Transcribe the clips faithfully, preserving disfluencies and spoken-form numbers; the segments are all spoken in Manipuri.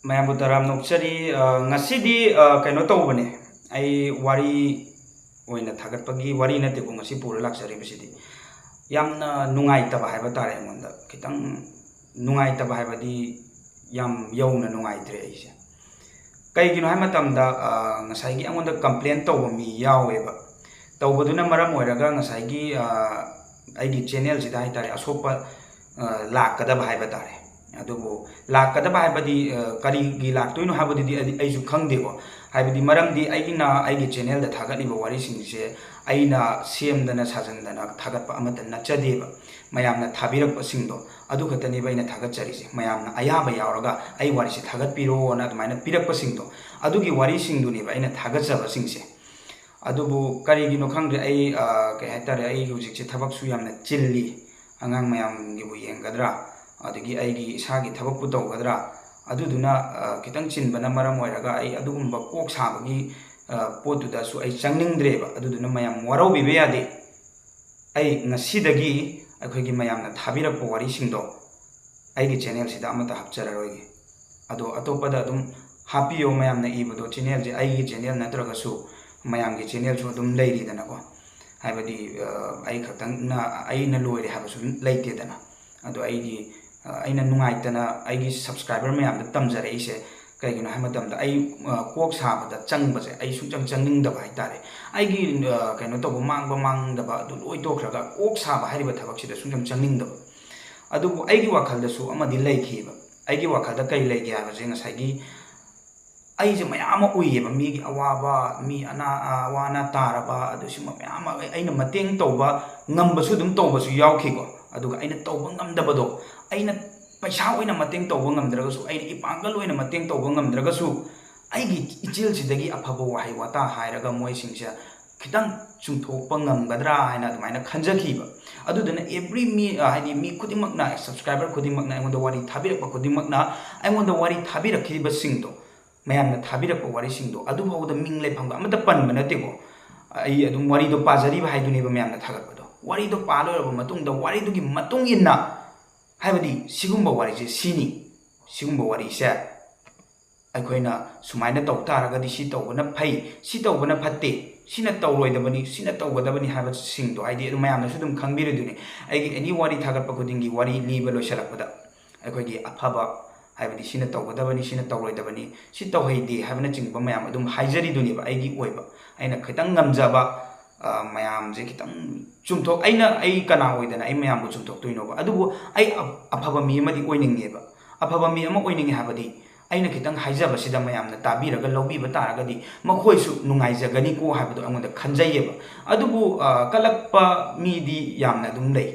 ꯃꯌꯥꯝꯕꯨ ꯇꯔꯥꯝꯅ ꯑꯣꯛꯆꯔꯤ꯫ ꯑ, ꯉꯁꯤꯗꯤ, ꯑ, ꯀꯩꯅꯣ ꯇꯧꯕꯅꯦ, ꯑꯩ ꯋꯥꯔꯤ ꯑꯣꯏꯅ ꯊꯥꯒꯠꯄꯒꯤ ꯋꯥꯔꯤ ꯅꯠꯇꯦꯀꯣ ꯉꯁꯤ ꯄꯨꯔ ꯂꯥꯛꯆꯔꯤꯕꯁꯤꯗꯤ꯫ ꯌꯥꯝꯅ ꯅꯨꯡꯉꯥꯏꯇꯕ ꯍꯥꯏꯕ ꯇꯥꯔꯦ, ꯑꯩꯉꯣꯟꯗ ꯈꯤꯇꯪ ꯅꯨꯡꯉꯥꯏꯇꯕ ꯍꯥꯏꯕꯗꯤ ꯌꯥꯝ ꯌꯧꯅ ꯅꯨꯡꯉꯥꯏꯇ꯭ꯔꯦ ꯑꯩꯁꯦ꯫ ꯀꯩꯒꯤꯅꯣ ꯍꯥꯏꯕ ꯃꯇꯝꯗ, ꯑ, ꯉꯁꯥꯏꯒꯤ ꯑꯩꯉꯣꯟꯗ complain ꯇꯧꯕ ꯃꯤ ꯌꯥꯎꯋꯦꯕ꯫ ꯇꯧꯕꯗꯨꯅ ꯃꯔꯝ ꯑꯣꯏꯔꯒ ꯉꯁꯥꯏꯒꯤ, ꯑ, ꯑꯩꯒꯤ channel ꯁꯤꯗ ꯍꯥꯏ ꯇꯥꯔꯦ, ꯑꯁꯣꯛꯄ, ꯑ, ꯂꯥꯛꯀꯗꯕ ꯍꯥꯏꯕ ꯇꯥꯔꯦ꯫ ꯑꯗꯨꯕꯨ ꯂꯥꯛꯀꯗꯕ ꯍꯥꯏꯕꯗꯤ, ꯑ, ꯀꯔꯤꯒꯤ ꯂꯥꯛꯇꯣꯏꯅꯣ ꯍꯥꯏꯕꯗꯨꯗꯤ ꯑꯩ, ꯑꯩꯁꯨ ꯈꯪꯗꯦꯀꯣ꯫ ꯍꯥꯏꯕꯗꯤ ꯃꯔꯝꯗꯤ ꯑꯩꯒꯤꯅ ꯑꯩꯒꯤ channel ꯗ ꯊꯥꯒꯠꯂꯤꯕ ꯋꯥꯔꯤꯁꯤꯡꯁꯦ ꯑꯩꯅ ꯁꯦꯝꯗꯅ ꯁꯥꯖꯟꯗꯅ ꯊꯥꯒꯠꯄ ꯑꯃꯠꯇ ꯅꯠꯆꯗꯦꯕ꯫ ꯃꯌꯥꯝꯅ ꯊꯥꯕꯤꯔꯛꯄꯁꯤꯡꯗꯣ ꯑꯗꯨ ꯈꯛꯇꯅꯦꯕ ꯑꯩꯅ ꯊꯥꯒꯠꯆꯔꯤꯁꯦ꯫ ꯃꯌꯥꯝꯅ ꯑꯌꯥꯕ ꯌꯥꯎꯔꯒ "ꯑꯩ ꯋꯥꯔꯤꯁꯦ ꯊꯥꯒꯠꯄꯤꯔꯣꯅ" ꯑꯗꯨꯃꯥꯏꯅ ꯄꯤꯔꯛꯄꯁꯤꯡꯗꯣ, ꯑꯗꯨꯒꯤ ꯋꯥꯔꯤꯁꯤꯡꯗꯨꯅꯦꯕ ꯑꯩꯅ ꯊꯥꯒꯠꯆꯕꯁꯤꯡꯁꯦ꯫ ꯑꯗꯨꯕꯨ ꯀꯔꯤꯒꯤꯅꯣ ꯈꯪꯗ꯭ꯔꯦ, ꯑꯩ, ꯑ, ꯀꯩ ꯍꯥꯏꯇꯥꯔꯦ, ꯑꯩ ꯍꯧꯖꯤꯛꯁꯦ ꯊꯕꯛꯁꯨ ꯌꯥꯝꯅ ꯆꯤꯜꯂꯤ꯫ ꯑꯉꯥꯡ ꯃꯌꯥꯝꯒꯤꯕꯨ ꯌꯦꯡꯒꯗ꯭ꯔꯥ, ꯑꯗꯒꯤ ꯑꯩꯒꯤ ꯏꯁꯥꯒꯤ ꯊꯕꯛꯄꯨ ꯇꯧꯒꯗ꯭ꯔꯥ, ꯑꯗꯨꯗꯨꯅ, ꯑ, ꯈꯤꯇꯪ ꯆꯤꯟꯕꯅ ꯃꯔꯝ ꯑꯣꯏꯔꯒ ꯑꯩ ꯑꯗꯨꯒꯨꯝꯕ ꯀꯣꯛ ꯁꯥꯕꯒꯤ, ꯑ, ꯄꯣꯠꯇꯨꯗꯁꯨ ꯑꯩ ꯆꯪꯅꯤꯡꯗ꯭ꯔꯦꯕ꯫ ꯑꯗꯨꯗꯨꯅ ꯃꯌꯥꯝ ꯋꯥꯔꯧꯕꯤꯕ ꯌꯥꯗꯦ꯫ ꯑꯩ ꯉꯁꯤꯗꯒꯤ ꯑꯩꯈꯣꯏꯒꯤ ꯃꯌꯥꯝꯅ ꯊꯥꯕꯤꯔꯛꯄ ꯋꯥꯔꯤꯁꯤꯡꯗꯣ ꯑꯩꯒꯤ channel ꯁꯤꯗ ꯑꯃꯠꯇ ꯍꯥꯞꯆꯔꯔꯣꯏꯒꯦ꯫ ꯑꯗꯣ ꯑꯇꯣꯞꯄꯗ ꯑꯗꯨꯝ ꯍꯥꯞꯄꯤꯌꯣ꯫ ꯃꯌꯥꯝꯅ ꯏꯕꯗꯣ, channel ꯁꯦ ꯑꯩꯒꯤ channel ꯅꯠꯇ꯭ꯔꯒꯁꯨ ꯃꯌꯥꯝꯒꯤ channel ꯁꯨ ꯑꯗꯨꯝ ꯂꯩꯔꯤꯗꯅꯀꯣ꯫ ꯍꯥꯏꯕꯗꯤ, ꯑ, ꯑꯩ ꯈꯛꯇꯪꯅ, ꯑꯩꯅ ꯂꯣꯏꯔꯦ ꯍꯥꯏꯕꯁꯨ ꯂꯩꯇꯦꯗꯅ꯫ ꯑꯗꯣ ꯑꯩꯒꯤ, ꯑ, ꯑꯩꯅ ꯅꯨꯡꯉꯥꯏꯇꯅ ꯑꯩꯒꯤ subscriber ꯃꯌꯥꯝꯗ ꯇꯝꯖꯔꯛꯏꯁꯦ ꯀꯩꯒꯤꯅꯣ ꯍꯥꯏꯕ ꯃꯇꯝꯗ, ꯑꯩ, ꯑ, ꯀꯣꯛ ꯁꯥꯕꯗ ꯆꯪꯕꯁꯦ ꯑꯩ ꯁꯨꯡꯆꯪ ꯆꯪꯅꯤꯡꯗꯕ ꯍꯥꯏꯇꯥꯔꯦ꯫ ꯑꯩꯒꯤ, ꯑ, ꯀꯩꯅꯣ ꯇꯧꯕ, ꯃꯥꯡꯕ ꯃꯥꯡꯗꯕ ꯑꯗꯨ ꯂꯣꯏ ꯇꯣꯛꯈ꯭ꯔꯒ, ꯀꯣꯛ ꯁꯥꯕ ꯍꯥꯏꯔꯤꯕ ꯊꯕꯛꯁꯤꯗ ꯁꯨꯡꯆꯪ ꯆꯪꯅꯤꯡꯗꯕ꯫ ꯑꯗꯨꯕꯨ ꯑꯩꯒꯤ ꯋꯥꯈꯜꯗꯁꯨ ꯑꯃꯗꯤ ꯂꯩꯈꯤꯕ꯫ ꯑꯩꯒꯤ ꯋꯥꯈꯜꯗ ꯀꯩ ꯂꯩꯒꯦ ꯍꯥꯏꯕꯁꯦ, ꯉꯁꯥꯏꯒꯤ ꯑꯩꯁꯦ ꯃꯌꯥꯝ ꯑꯃ ꯎꯏꯌꯦꯕ, ꯃꯤꯒꯤ ꯑꯋꯥꯕ, ꯃꯤ ꯑꯅꯥ, ꯑꯋꯥ ꯑꯅꯥ ꯇꯥꯔꯕ, ꯑꯗꯨ ꯁꯤꯒꯨꯝꯕ ꯃꯌꯥꯝ ꯑꯃ ꯑꯩꯅ ꯃꯇꯦꯡ ꯇꯧꯕ ꯉꯝꯕꯁꯨ ꯑꯗꯨꯝ ꯇꯧꯕꯁꯨ ꯌꯥꯎꯈꯤꯀꯣ꯫ ꯑꯗꯨꯒ ꯑꯩꯅ ꯇꯧꯕ ꯉꯝꯗꯕꯗꯣ, ꯑꯩꯅ ꯄꯩꯁꯥ ꯑꯣꯏꯅ ꯃꯇꯦꯡ ꯇꯧꯕ ꯉꯝꯗ꯭ꯔꯒꯁꯨ, ꯑꯩꯅ ꯏꯄꯥꯡꯒꯜ ꯑꯣꯏꯅ ꯃꯇꯦꯡ ꯇꯧꯕ ꯉꯝꯗ꯭ꯔꯒꯁꯨ, ꯑꯩꯒꯤ ꯏꯆꯤꯜꯁꯤꯗꯒꯤ ꯑꯐꯕ ꯋꯥꯍꯩ ꯋꯥꯇꯥ ꯍꯥꯏꯔꯒ ꯃꯣꯏꯁꯤꯡꯁꯦ ꯈꯤꯇꯪ ꯆꯨꯝꯊꯣꯛꯄ ꯉꯝꯒꯗ꯭ꯔꯥ ꯍꯥꯏꯅ ꯑꯗꯨꯃꯥꯏꯅ ꯈꯟꯖꯈꯤꯕ꯫ ꯑꯗꯨꯗꯨꯅ every ꯃꯤ, ꯑ, ꯍꯥꯏꯗꯤ ꯃꯤ ꯈꯨꯗꯤꯡꯃꯛꯅ, subscriber ꯈꯨꯗꯤꯡꯃꯛꯅ, ꯑꯩꯉꯣꯟꯗ ꯋꯥꯔꯤ ꯊꯥꯕꯤꯔꯛꯄ ꯈꯨꯗꯤꯡꯃꯛꯅ, ꯑꯩꯉꯣꯟꯗ ꯋꯥꯔꯤ ꯊꯥꯕꯤꯔꯛꯈꯤꯕꯁꯤꯡꯗꯣ, ꯃꯌꯥꯝꯅ ꯊꯥꯕꯤꯔꯛꯄ ꯋꯥꯔꯤꯁꯤꯡꯗꯣ, ꯑꯗꯨꯐꯥꯎꯗ ꯃꯤꯡ ꯂꯩꯐꯝꯒ ꯑꯃꯠꯇ ꯄꯟꯕ ꯅꯠꯇꯦꯀꯣ꯫ ꯑꯩ ꯑꯗꯨꯝ ꯋꯥꯔꯤꯗꯣ ꯄꯥꯖꯔꯤꯕ ꯍꯥꯏꯗꯨꯅꯦꯕ ꯃꯌꯥꯝꯅ ꯊꯥꯒꯠꯄꯗꯣ꯫ ꯋꯥꯔꯤꯗꯣ ꯄꯥ ꯂꯣꯏꯔꯕ ꯃꯇꯨꯡꯗ, ꯋꯥꯔꯤꯗꯨꯒꯤ ꯃꯇꯨꯡ ꯏꯟꯅ, ꯍꯥꯏꯕꯗꯤ ꯁꯤꯒꯨꯝꯕ ꯋꯥꯔꯤꯁꯦ ꯁꯤꯅꯤ, ꯁꯤꯒꯨꯝꯕ ꯋꯥꯔꯤꯁꯦ ꯑꯩꯈꯣꯏꯅ ꯁꯨꯃꯥꯏꯅ ꯇꯧ ꯇꯥꯔꯒꯗꯤ ꯁꯤ ꯇꯧꯕꯅ ꯐꯩ, ꯁꯤ ꯇꯧꯕꯅ ꯐꯠꯇꯦ, ꯁꯤꯅ ꯇꯧꯔꯣꯏꯗꯕꯅꯤ, ꯁꯤꯅ ꯇꯧꯒꯗꯕꯅꯤ ꯍꯥꯏꯕꯁꯤꯡꯗꯣ, ꯍꯥꯏꯗꯤ ꯑꯗꯨꯝ ꯃꯌꯥꯝꯅꯁꯨ ꯑꯗꯨꯝ ꯈꯪꯕꯤꯔꯤꯗꯨꯅꯤ꯫ ꯑꯩꯒꯤ ꯑꯦꯅꯤ ꯋꯥꯔꯤ ꯊꯥꯒꯠꯄ ꯈꯨꯗꯤꯡꯒꯤ, ꯋꯥꯔꯤ ꯂꯤꯕ ꯂꯣꯏꯁꯤꯜꯂꯛꯄꯗ ꯑꯩꯈꯣꯏꯒꯤ ꯑꯐꯕ, ꯍꯥꯏꯕꯗꯤ ꯁꯤꯅ ꯇꯧꯒꯗꯕꯅꯤ, ꯁꯤꯅ ꯇꯧꯔꯣꯏꯗꯕꯅꯤ, ꯁꯤ ꯇꯧꯍꯩꯗꯦ ꯍꯥꯏꯕꯅꯆꯤꯡꯕ ꯃꯌꯥꯝ ꯑꯗꯨꯝ ꯍꯥꯏꯖꯔꯤꯗꯨꯅꯦꯕ꯫ ꯑꯩꯒꯤ ꯑꯣꯏꯕ, ꯑꯩꯅ ꯈꯤꯇꯪ ꯉꯝꯖꯕ, ꯑ, ꯃꯌꯥꯝꯁꯦ ꯈꯤꯇꯪ ꯆꯨꯝꯊꯣꯛ-, ꯑꯩꯅ, ꯑꯩ ꯀꯅꯥ ꯑꯣꯏꯗꯅ ꯑꯩ ꯃꯌꯥꯝꯕꯨ ꯆꯨꯝꯊꯣꯛꯇꯣꯏꯅꯣꯕ? ꯑꯗꯨꯕꯨ ꯑꯩ ꯑꯐ-, ꯑꯐꯕ ꯃꯤ ꯑꯃꯗꯤ ꯑꯣꯏꯅꯤꯡꯉꯦꯕ꯫ ꯑꯐꯕ ꯃꯤ ꯑꯃ ꯑꯣꯏꯅꯤꯡꯉꯦ ꯍꯥꯏꯕꯗꯤ ꯑꯩꯅ ꯈꯤꯇꯪ ꯍꯥꯏꯖꯕꯁꯤꯗ ꯃꯌꯥꯝꯅ ꯇꯥꯕꯤꯔꯒ ꯂꯧꯕꯤꯕ ꯇꯥꯔꯒꯗꯤ ꯃꯈꯣꯏꯁꯨ ꯅꯨꯡꯉꯥꯏꯖꯒꯅꯤꯀꯣ ꯍꯥꯏꯕꯗꯣ ꯑꯩꯉꯣꯟꯗ ꯈꯟꯖꯩꯌꯦꯕ꯫ ꯑꯗꯨꯕꯨ, ꯑ, ꯀꯜꯂꯛꯄ ꯃꯤꯗꯤ ꯌꯥꯝꯅ ꯑꯗꯨꯝ ꯂꯩ꯫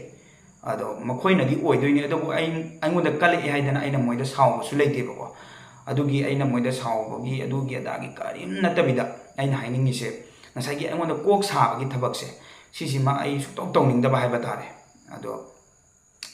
ꯑꯗꯣ ꯃꯈꯣꯏꯅꯗꯤ ꯑꯣꯏꯗꯣꯏꯅꯤ, ꯑꯗꯨꯕꯨ ꯑꯩ, ꯑꯩꯉꯣꯟꯗ ꯀꯜꯂꯛꯑꯦ ꯍꯥꯏꯗꯅ ꯑꯩꯅ ꯃꯣꯏꯗ ꯁꯥꯎꯕꯁꯨ ꯂꯩꯇꯦꯕꯀꯣ꯫ ꯑꯗꯨꯒꯤ ꯑꯩꯅ ꯃꯣꯏꯗ ꯁꯥꯎꯕꯒꯤ ꯑꯗꯨꯒꯤ ꯑꯗꯥꯒꯤ ꯀꯔꯤꯝ ꯅꯠꯇꯕꯤꯗ, ꯑꯩꯅ ꯍꯥꯏꯅꯤꯡꯉꯤꯁꯦ, ꯉꯁꯥꯏꯒꯤ ꯑꯩꯉꯣꯟꯗ ꯀꯣꯛ ꯁꯥꯕꯒꯤ ꯊꯕꯛꯁꯦ, ꯁꯤꯁꯤꯃ ꯑꯩ ꯁꯨꯡꯇꯧ ꯇꯧꯅꯤꯡꯗꯕ ꯍꯥꯏꯕ ꯇꯥꯔꯦ꯫ ꯑꯗꯣ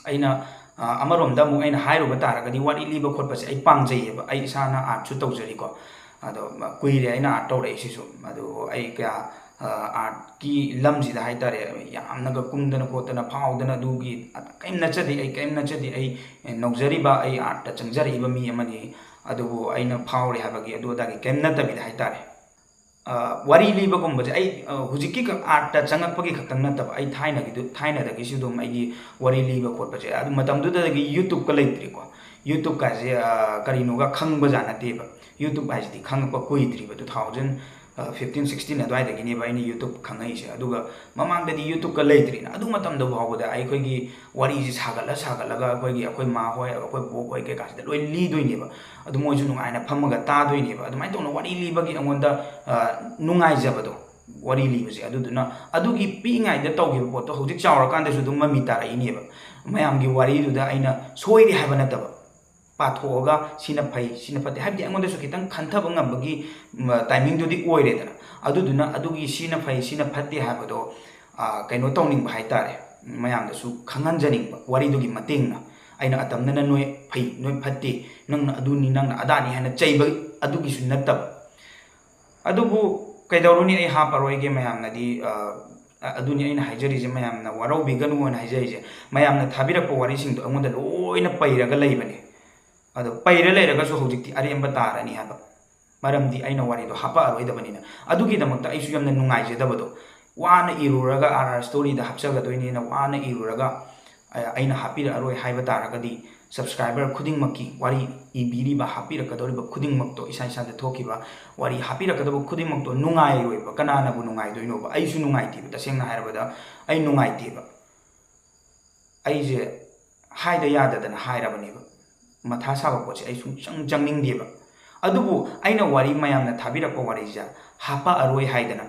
ꯑꯩꯅ, ꯑ, ꯑꯃꯔꯣꯝꯗ ꯑꯃꯨꯛ ꯑꯩꯅ ꯍꯥꯏꯔꯨꯕ ꯇꯥꯔꯒꯗꯤ, ꯋꯥꯔꯤ ꯂꯤꯕ ꯈꯣꯠꯄꯁꯦ ꯑꯩ ꯄꯥꯝꯖꯩꯌꯦꯕ꯫ ꯑꯩ ꯏꯁꯥꯅ ꯑꯥꯔꯠꯁꯨ ꯇꯧꯖꯔꯤꯀꯣ꯫ ꯑꯗꯣ ꯀꯨꯏꯔꯦ ꯑꯩꯅ ꯑꯥꯔꯠ ꯇꯧꯔꯛꯏꯁꯤꯁꯨ꯫ ꯑꯗꯣ ꯑꯩ ꯀꯌꯥ, ꯑ, ꯑꯥꯔꯠꯀꯤ ꯂꯝꯁꯤꯗ ꯍꯥꯏꯇꯥꯔꯦ, ꯌꯥꯝꯅꯒ ꯀꯨꯝꯗꯅ ꯈꯣꯠꯇꯅ ꯐꯥꯎꯗꯅ ꯑꯗꯨꯒꯤ ꯀꯔꯤꯝ ꯅꯠꯆꯗꯦ꯫ ꯑꯩ ꯀꯔꯤꯝ ꯅꯠꯆꯗꯦ꯫ ꯑꯩ ꯅꯧꯖꯔꯤꯕ, ꯑꯩ ꯑꯥꯔꯠꯇ ꯆꯪꯖꯔꯛꯏꯕ ꯃꯤ ꯑꯃꯅꯤ꯫ ꯑꯗꯨꯕꯨ ꯑꯩꯅ ꯐꯥꯎꯔꯦ ꯍꯥꯏꯕꯒꯤ ꯑꯗꯨ ꯑꯗꯥꯒꯤ ꯀꯔꯤꯝ ꯅꯠꯇꯕꯤꯗ ꯍꯥꯏꯇꯥꯔꯦ꯫ ꯑ, ꯋꯥꯔꯤ ꯂꯤꯕꯒꯨꯝꯕꯁꯦ ꯑꯩ, ꯑ, ꯍꯧꯖꯤꯛꯀꯤ ꯈꯛ ꯑꯥꯔꯠꯇ ꯆꯪꯉꯛꯄꯒꯤ ꯈꯛꯇꯪ ꯅꯠꯇꯕ, ꯑꯩ ꯊꯥꯏꯅꯒꯤꯗꯨ, ꯊꯥꯏꯅꯗꯒꯤꯁꯨ ꯑꯗꯨꯝ ꯑꯩꯒꯤ ꯋꯥꯔꯤ ꯂꯤꯕ ꯈꯣꯠꯄꯁꯦ, ꯑꯗꯨ ꯃꯇꯝꯗꯨꯗꯗꯤ YouTubeꯀ ꯂꯩꯇ꯭ꯔꯤꯀꯣ꯫ YouTubeꯀꯥꯁꯦ, ꯑ, ꯀꯔꯤꯅꯣꯒ ꯈꯪꯕꯖꯥꯠ ꯅꯠꯇꯦꯕ꯫ YouTube ꯍꯥꯏꯁꯤꯗꯤ ꯈꯪꯉꯛꯄ ꯀꯨꯏꯗ꯭ꯔꯤꯕ, two thousand fifteen sixteen ꯑꯗꯨꯋꯥꯏꯗꯒꯤꯅꯦꯕ ꯑꯩꯅ YouTube ꯈꯪꯉꯛꯏꯁꯦ꯫ ꯑꯗꯨꯒ ꯃꯃꯥꯡꯗꯗꯤ YouTubeꯀ ꯂꯩꯇ꯭ꯔꯤꯅ꯫ ꯑꯗꯨ ꯃꯇꯝꯗ ꯐꯥꯎꯕꯗ ꯑꯩꯈꯣꯏꯒꯤ ꯋꯥꯔꯤꯁꯤ ꯁꯥꯒꯠꯂ ꯁꯥꯒꯠꯂꯒ ꯑꯩꯈꯣꯏꯒꯤ, ꯑꯩꯈꯣꯏ ꯃꯥ ꯍꯣꯏ, ꯑꯩꯈꯣꯏ ꯕꯣꯛ ꯍꯣꯏ ꯀꯩꯀꯥꯁꯤꯗ ꯂꯣꯏ ꯂꯤꯗꯣꯏꯅꯦꯕ꯫ ꯑꯗꯨ ꯃꯣꯏꯁꯨ ꯅꯨꯡꯉꯥꯏꯅ ꯐꯝꯃꯒ ꯇꯥꯗꯣꯏꯅꯦꯕ꯫ ꯑꯗꯨꯃꯥꯏꯅ ꯇꯧꯅ ꯋꯥꯔꯤ ꯂꯤꯕꯒꯤ ꯑꯩꯉꯣꯟꯗ, ꯑ, ꯅꯨꯡꯉꯥꯏꯖꯕꯗꯣ, ꯋꯥꯔꯤ ꯂꯤꯕꯁꯦ꯫ ꯑꯗꯨꯗꯨꯅ ꯑꯗꯨꯒꯤ ꯄꯤꯛꯏꯉꯩꯗ ꯇꯧꯈꯤꯕ ꯄꯣꯠꯇꯣ ꯍꯧꯖꯤꯛ ꯆꯥꯎꯔꯀꯥꯟꯗꯁꯨ ꯑꯗꯨꯝ ꯃꯃꯤ ꯇꯥꯔꯛꯏꯅꯦꯕ꯫ ꯃꯌꯥꯝꯒꯤ ꯋꯥꯔꯤꯗꯨꯗ ꯑꯩꯅ ꯁꯣꯏꯔꯦ ꯍꯥꯏꯕ ꯅꯠꯇꯕ, ꯄꯥꯊꯣꯛꯑꯒ ꯁꯤꯅ ꯐꯩ, ꯁꯤꯅ ꯐꯠꯇꯦ, ꯍꯥꯏꯕꯗꯤ ꯑꯩꯉꯣꯟꯗꯁꯨ ꯈꯤꯇꯪ ꯈꯟꯊꯕ ꯉꯝꯕꯒꯤ, ꯃ, timingꯗꯨꯗꯤ ꯑꯣꯏꯔꯦꯗꯅ꯫ ꯑꯗꯨꯗꯨꯅ ꯑꯗꯨꯒꯤ ꯁꯤꯅ ꯐꯩ, ꯁꯤꯅ ꯐꯠꯇꯦ ꯍꯥꯏꯕꯗꯣ, ꯑ, ꯀꯩꯅꯣ ꯇꯧꯅꯤꯡꯕ ꯍꯥꯏꯇꯥꯔꯦ, ꯃꯌꯥꯝꯗꯁꯨ ꯈꯪꯍꯟꯖꯅꯤꯡꯕ ꯋꯥꯔꯤꯗꯨꯒꯤ ꯃꯇꯦꯡꯅ꯫ ꯑꯩꯅ ꯑꯇꯝꯅꯅ ꯅꯣꯏ ꯐꯩ, ꯅꯣꯏ ꯐꯠꯇꯦ, ꯅꯪꯅ ꯑꯗꯨꯅꯤ, ꯅꯪꯅ ꯑꯗꯥꯅꯤ ꯍꯥꯏꯅ ꯆꯩꯕ ꯑꯗꯨꯒꯤꯁꯨ ꯅꯠꯇꯕ꯫ ꯑꯗꯨꯕꯨ ꯀꯩꯗꯧꯔꯨꯅꯤ, ꯑꯩ ꯍꯥꯞꯄꯔꯣꯏꯒꯦ꯫ ꯃꯌꯥꯝꯅꯗꯤ, ꯑ, ꯑ-, ꯑꯗꯨꯅꯤ ꯑꯩꯅ ꯍꯥꯏꯖꯔꯤꯁꯦ, ꯃꯌꯥꯝꯅ ꯋꯥꯔꯧꯕꯤꯒꯅꯨ ꯍꯥꯏꯅ ꯍꯥꯏꯖꯔꯤꯁꯦ꯫ ꯃꯌꯥꯝꯅ ꯊꯥꯕꯤꯔꯛꯄ ꯋꯥꯔꯤꯁꯤꯡꯗꯣ ꯑꯩꯉꯣꯟꯗ ꯂꯣꯏꯅ ꯄꯩꯔꯒ ꯂꯩꯕꯅꯦ꯫ ꯑꯗꯣ ꯄꯩꯔ ꯂꯩꯔꯒꯁꯨ ꯍꯧꯖꯤꯛꯇꯤ ꯑꯔꯦꯝꯕ ꯇꯥꯔꯅꯤ ꯍꯥꯏꯕ, ꯃꯔꯝꯗꯤ ꯑꯩꯅ ꯋꯥꯔꯤꯗꯣ ꯍꯥꯄꯛꯑꯔꯣꯏꯗꯕꯅꯤꯅ꯫ ꯑꯗꯨꯒꯤꯗꯃꯛꯇ ꯑꯩꯁꯨ ꯌꯥꯝꯅ ꯅꯨꯡꯉꯥꯏꯖꯗꯕꯗꯣ, ꯋꯥꯅ ꯏꯔꯨꯔꯒ ꯑꯥꯔ ꯑꯥꯔ ꯁ꯭ꯇꯣꯔꯤꯗ ꯍꯥꯞꯆꯒꯗꯣꯏꯅꯦꯅ ꯋꯥꯅ ꯏꯔꯨꯔꯒ, ꯑ, ꯑꯩꯅ ꯍꯥꯞꯄꯤꯔꯛꯑꯔꯣꯏ ꯍꯥꯏꯕ ꯇꯥꯔꯒꯗꯤ, ꯁꯕꯁꯀ꯭ꯔꯥꯏꯕꯔ ꯈꯨꯗꯤꯡꯃꯛꯀꯤ, ꯋꯥꯔꯤ ꯏꯕꯤꯔꯤꯕ, ꯍꯥꯞꯄꯤꯔꯛꯀꯗꯧꯔꯤꯕ ꯈꯨꯗꯤꯡꯃꯛꯇꯣ, ꯏꯁꯥ ꯏꯁꯥꯗ ꯊꯣꯛꯈꯤꯕ ꯋꯥꯔꯤ ꯍꯥꯞꯄꯤꯔꯛꯀꯗꯕ ꯈꯨꯗꯤꯡꯃꯛꯇꯣ ꯅꯨꯡꯉꯥꯏꯔꯣꯏꯕ꯫ ꯀꯅꯥꯅꯕꯨ ꯅꯨꯡꯉꯥꯏꯗꯣꯏꯅꯣꯕ? ꯑꯩꯁꯨ ꯅꯨꯡꯉꯥꯏꯇꯦꯕ, ꯇꯁꯦꯡꯅ ꯍꯥꯏꯔꯕꯗ ꯑꯩ ꯅꯨꯡꯉꯥꯏꯇꯦꯕ꯫ ꯑꯩꯁꯦ ꯍꯥꯏꯗ ꯌꯥꯗꯗꯅ ꯍꯥꯏꯔꯕꯅꯦꯕ꯫ ꯃꯊꯥ ꯁꯥꯕ ꯄꯣꯠꯁꯦ ꯑꯩ ꯁꯨꯡꯆꯪ ꯆꯪꯅꯤꯡꯗꯦꯕ꯫ ꯑꯗꯨꯕꯨ ꯑꯩꯅ ꯋꯥꯔꯤ, ꯃꯌꯥꯝꯅ ꯊꯥꯕꯤꯔꯛꯄ ꯋꯥꯔꯤꯁꯦ ꯍꯥꯞꯄꯛꯑꯔꯣꯏ ꯍꯥꯏꯗꯅ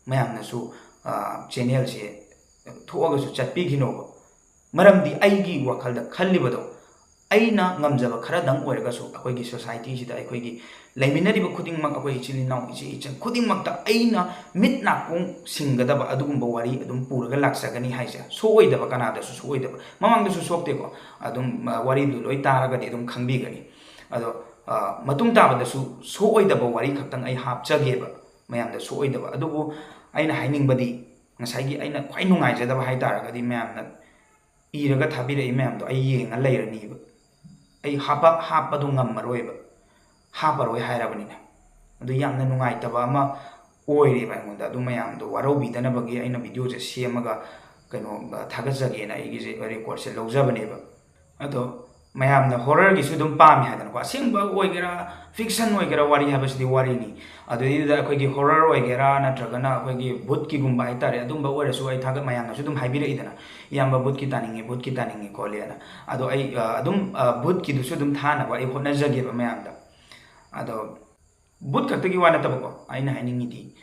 ꯃꯌꯥꯝꯅꯁꯨ, ꯑ, ꯆꯦꯅꯦꯜꯁꯦ ꯊꯣꯛꯑꯒꯁꯨ ꯆꯠꯄꯤꯈꯤꯅꯣꯕ꯫ ꯃꯔꯝꯗꯤ ꯑꯩꯒꯤ ꯋꯥꯈꯜꯗ ꯈꯜꯂꯤꯕꯗꯣ, ꯑꯩꯅ ꯉꯝꯖꯕ ꯈꯔꯗꯪ ꯑꯣꯏꯔꯒꯁꯨ ꯑꯩꯈꯣꯏꯒꯤ ꯁꯣꯁꯥꯏꯇꯤꯁꯤꯗ ꯑꯩꯈꯣꯏꯒꯤ ꯂꯩꯃꯤꯟꯅꯔꯤꯕ ꯈꯨꯗꯤꯡꯃꯛ, ꯑꯩꯈꯣꯏ ꯏꯆꯤꯜ ꯏꯅꯥꯎ, ꯏꯆꯦ ꯏꯆꯟ ꯈꯨꯗꯤꯡꯃꯛꯇ ꯑꯩꯅ ꯃꯤꯠ ꯅꯥꯀꯣꯡ ꯁꯤꯡꯒꯗꯕ ꯑꯗꯨꯒꯨꯝꯕ ꯋꯥꯔꯤ ꯑꯗꯨꯝ ꯄꯨꯔꯒ ꯂꯥꯛꯆꯒꯅꯤ ꯍꯥꯏꯁꯦ꯫ ꯁꯣꯛꯑꯣꯏꯗꯕ, ꯀꯅꯥꯗꯁꯨ ꯁꯣꯛꯑꯣꯏꯗꯕ꯫ ꯃꯃꯥꯡꯗꯁꯨ ꯁꯣꯛꯇꯦꯀꯣ꯫ ꯑꯗꯨꯝ, ꯑ, ꯋꯥꯔꯤꯗꯨ ꯂꯣꯏ ꯇꯥꯔꯒꯗꯤ ꯑꯗꯨꯝ ꯈꯪꯕꯤꯒꯅꯤ꯫ ꯑꯗꯣ, ꯑ, ꯃꯇꯨꯡ ꯇꯥꯕꯗꯁꯨ ꯁꯣꯛꯑꯣꯏꯗꯕ ꯋꯥꯔꯤ ꯈꯛꯇꯪ ꯑꯩ ꯍꯥꯞꯆꯒꯦꯕ, ꯃꯌꯥꯝꯗ ꯁꯣꯛꯑꯣꯏꯗꯕ꯫ ꯑꯗꯨꯕꯨ ꯑꯩꯅ ꯍꯥꯏꯅꯤꯡꯕꯗꯤ, ꯉꯁꯥꯏꯒꯤ ꯑꯩꯅ ꯈ꯭ꯋꯥꯏ ꯅꯨꯡꯉꯥꯏꯖꯗꯕ ꯍꯥꯏ ꯇꯥꯔꯒꯗꯤ, ꯃꯌꯥꯝꯅ ꯏꯔꯒ ꯊꯥꯕꯤꯔꯛꯏ ꯃꯌꯥꯝꯗꯣ ꯑꯩ ꯌꯦꯡꯉ ꯂꯩꯔꯅꯤꯕ꯫ ꯑꯩ ꯍꯥꯞꯄ-, ꯍꯥꯞꯄꯗꯣ ꯉꯝꯃꯔꯣꯏꯕ, ꯍꯥꯞꯄꯔꯣꯏ ꯍꯥꯏꯔꯕꯅꯤꯅ꯫ ꯑꯗꯨ ꯌꯥꯝꯅ ꯅꯨꯡꯉꯥꯏꯇꯕ ꯑꯃ ꯑꯣꯏꯔꯦꯕ ꯑꯩꯉꯣꯟꯗ꯫ ꯑꯗꯨ ꯃꯌꯥꯝꯗꯣ ꯋꯥꯔꯧꯕꯤꯗꯅꯕꯒꯤ ꯑꯩꯅ ꯚꯤꯗꯤꯑꯣꯁꯦ ꯁꯦꯝꯃꯒ, ꯀꯩꯅꯣ, ꯊꯥꯒꯠꯆꯒꯦꯅ ꯑꯩꯒꯤꯁꯦ ꯔꯦꯀꯣꯔꯠꯁꯦ ꯂꯧꯖꯕꯅꯦꯕ꯫ ꯑꯗꯣ ꯃꯌꯥꯝꯅ ꯍꯣꯔꯔꯒꯤꯁꯨ ꯑꯗꯨꯝ ꯄꯥꯝꯃꯦ ꯍꯥꯏꯗꯅꯀꯣ, ꯑꯁꯦꯡꯕ ꯑꯣꯏꯒꯦꯔꯥ, ꯐꯤꯛꯁꯟ ꯑꯣꯏꯒꯦꯔꯥ, ꯋꯥꯔꯤ ꯍꯥꯏꯕꯁꯤꯗꯤ ꯋꯥꯔꯤꯅꯤ꯫ ꯑꯗꯨꯗꯩꯗꯨꯗ ꯑꯩꯈꯣꯏꯒꯤ ꯍꯣꯔꯔ ꯑꯣꯏꯒꯦꯔꯥ, ꯅꯠꯇ꯭ꯔꯒꯅ ꯑꯩꯈꯣꯏꯒꯤ ꯚꯨꯠꯀꯤꯒꯨꯝꯕ ꯍꯥꯏꯇꯥꯔꯦ, ꯑꯗꯨꯝꯕ ꯑꯣꯏꯔꯁꯨ ꯑꯩ ꯊꯥꯒꯠ-, ꯃꯌꯥꯝꯅꯁꯨ ꯑꯗꯨꯝ ꯍꯥꯏꯕꯤꯔꯛꯏꯗꯅ, "ꯏꯌꯥꯝꯕ, ꯚꯨꯠꯀꯤ ꯇꯥꯅꯤꯡꯉꯤ, ꯚꯨꯠꯀꯤ ꯇꯥꯅꯤꯡꯉꯤ" ꯈꯣꯠꯂꯦꯅ꯫ ꯑꯗꯣ ꯑꯩ, ꯑ, ꯑꯗꯨꯝ, ꯑ, ꯚꯨꯠꯀꯤꯗꯨꯁꯨ ꯑꯗꯨꯝ ꯊꯥꯅꯕ ꯑꯩ ꯍꯣꯠꯅꯖꯒꯦꯕ ꯃꯌꯥꯝꯗ꯫ ꯑꯗꯣ ꯚꯨꯠ ꯈꯛꯇꯒꯤ ꯋꯥ ꯅꯠꯇꯕꯀꯣ, ꯑꯩꯅ ꯍꯥꯏꯅꯤꯡꯉꯤꯗꯤ,